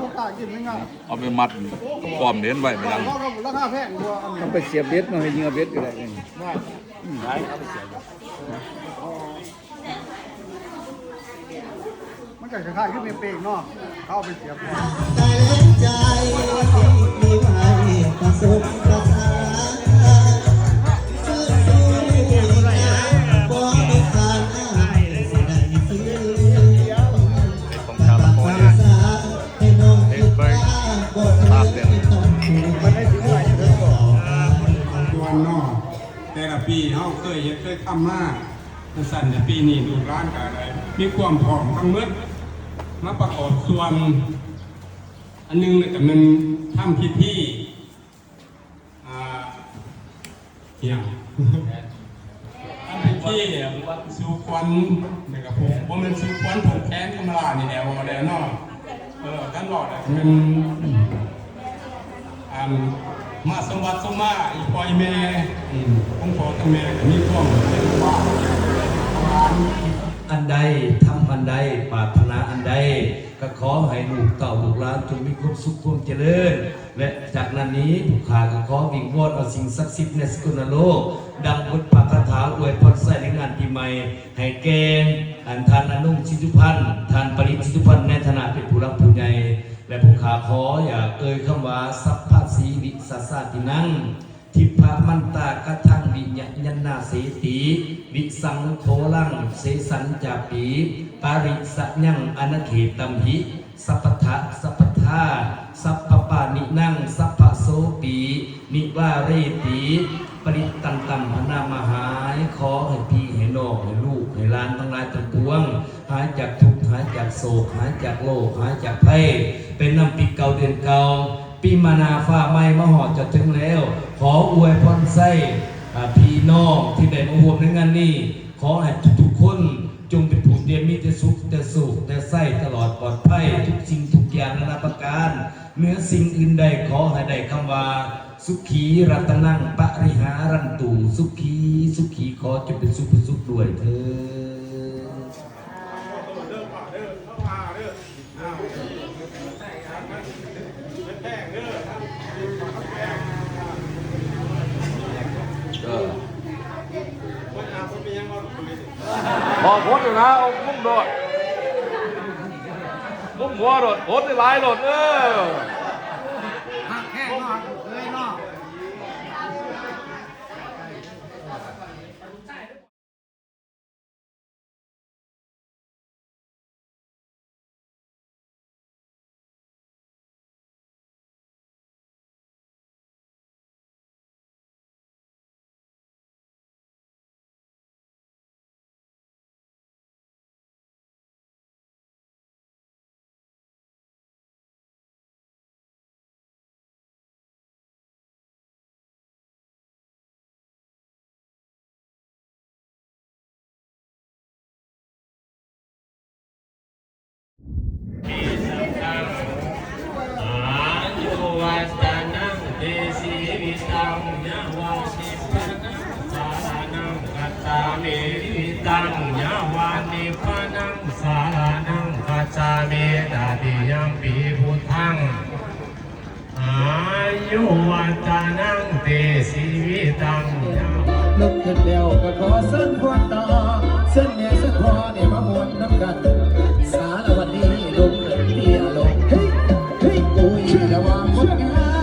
ບໍ່ກ້າກິນ ມັນງາມ ເອົາໄປມັດປ້ອມເຫັນໄວ້ ມັນຍັງ ລາຄາແພງກວ່າອັນນີ້ ເອົາໄປສຽບເບັດເນາະ ເຮັດເຫຍື່ອເບັດກໍໄດ້ ໄດ້ ອືມ ໄດ້ ເອົາໄປສຽບ ມັນກໍຄ້າຍໆຄືແມ່ເປ້ງເນາະ ເຂົາເອົາໄປສຽບ ແຕ່ແລງໃຈມີໄວ້ປະສົບປະສານ ເຊີນຊູຍາມບໍ່ມີຄ່ານ້ຳຊິໄດ້ຊື້ ຂອງຊາວລາວ ເຮັດເບິ່ງ ພາບເປັນ ແຕ່ລະປີເຮົາເຄີຍເຮັດເຄີຍທຳມາ ຈັ່ງຊັ້ນ ແຕ່ປີນີ້ລູກຫຼານກໍໄດ້ມີຄວາມພ້ອມທັງໝົດ ມາປະກອບສ່ວນ ອັນໜຶ່ງກໍແມ່ນທຳພິທີ ອ່າ ຫຍັງ ທຳພິທີສູ່ຂວັນ ແລ້ວກໍຜູກ ບໍ່ແມ່ນສູ່ຂວັນຜູກແຂນທຳມະດານີ້ແຫຼະ ເວົ້າແລ້ວເນາະ ເອີ ຄັນເວົ້າແລ້ວກໍແມ່ນ ອັນມາສົມບັດສົມມາ ອີ່ພໍ່ອີ່ແມ່ ອືມ ຂອງພໍ່ຂອງແມ່ກໍມີຄວາມເປັນລູກຫຼານ ອັນໃດ ທຳອັນໃດ ປາດຖະໜາອັນໃດ ກໍຂໍໃຫ້ລູກເຕົ້າລູກຫຼານຈົ່ງມີຄວາມສຸກຄວາມຈະເລີນ ແລະ ຈາກນັ້ນນີ້ ຜູ້ຂ້າກໍຂໍວິງວອນເອົາສິ່ງສັກສິດໃນສະກົນນະໂລກ ດັ່ງບົດພະຄາຖາອວຍພອນໄຊໃນງານປີໃໝ່ ໃຫ້ແກ່ ອັນ ທ່ານອະນຸ ສິດທຸພັນ ທ່ານປະດິດ ສິດທຸພັນ ໃນຖານະເປັນຜູ້ຫຼັກຜູ້ໃຫຍ່ ແລະ ຜູ້ຂ້າຂໍຢາກເອີ່ຍຄຳວ່າ ສັບພະສີວິສະຊາຕິນັງ ທິບພະມັນຕາກະທັງວິຍະຍັນນາເສຕິ ວິສັງໂຄລັງເສສັນຈາປິ ປະລິສະຍັງອະນະເຂດຕຳຫິ ສັບພະທະ ສັບພະທາ ສັບພະປານິນັງ ສັບພະໂສປີ ນິວາເຣຕິ ປະລິດຕັງຕັມພະນາມະຫາຍ ຂໍໃຫ້ພີ່ໃຫ້ນ້ອງ ໃຫ້ລູກໃຫ້ຫຼານທັງຫຼາຍທັງປວງ ຫາຍຈາກທຸກ ຫາຍຈາກໂສກ ຫາຍຈາກໂລກ ຫາຍຈາກໄພ ເປັນນຳປີເກົ່າເດືອນເກົ່າ ປີມານາຟ້າໃໝ່ມາຮອດຈະເຖິງແລ້ວ ຂໍອວຍພອນໄຊ ອາ ພີ່ນ້ອງທີ່ໄດ້ມາຮ່ວມໃນງານນີ້ ຂໍໃຫ້ທຸກໆຄົນ ຈົ່ງເປັນຜູ້ທີ່ມີແຕ່ສຸກແຕ່ໂຊກແຕ່ໄຊຕະຫຼອດປອດໄພ ທຸກສິ່ງທຸກຢ່າງນານາປະການ ເໜືອສິ່ງອື່ນໃດ ຂໍໃຫ້ໄດ້ຄຳວ່າ ສຸຂີ ລັດຕະນັງ ປະລິຫາຣັນຕຸ ສຸຂີ ສຸຂີ ຂໍຈົ່ງເປັນສຸກເປັນສຸກດ້ວຍເທີ້ນ. ເອີ ບໍ່ພົດຢູ່ນະ ເອົາງຸ້ມໂລດ ງຸ້ມຫົວໂລດ ຫົດໃຫ້ຫຼາຍໂລດ ເອີ ຮັກແທ້ເນາະ ເອີຍເນາະ.ອາຍຸວັດຕະນັງ ຕິ ຊີວິຕັງ ຍາວະ ນິບພານັງ ສະລະນັງ ຄັດສາມິ ຊີວິຕັງ ຍາວະ ນິບພານັງ ສະລະນັງ ຄັດສາມິ ຕະຕິຍຳປີ ພຸດທັງ ອາຍຸວັດຕະນັງ ຕິ ຊີວິຕັງ ຍາວະ ລຸກຂຶ້ນແລ້ວກໍຂໍເຊີນພໍ່ຕໍ່ ເຊີນແມ່ເຊີນພໍ່ນີ້ມາມ່ວນນຳກັນ ສາລະວັນນີ້ ລຸກຂຶ້ນເຕ້ຍລົງ ເຮີ້ ເຮີ້ ໂອ້ຍ ແຕ່ວ່າຄົນງາມ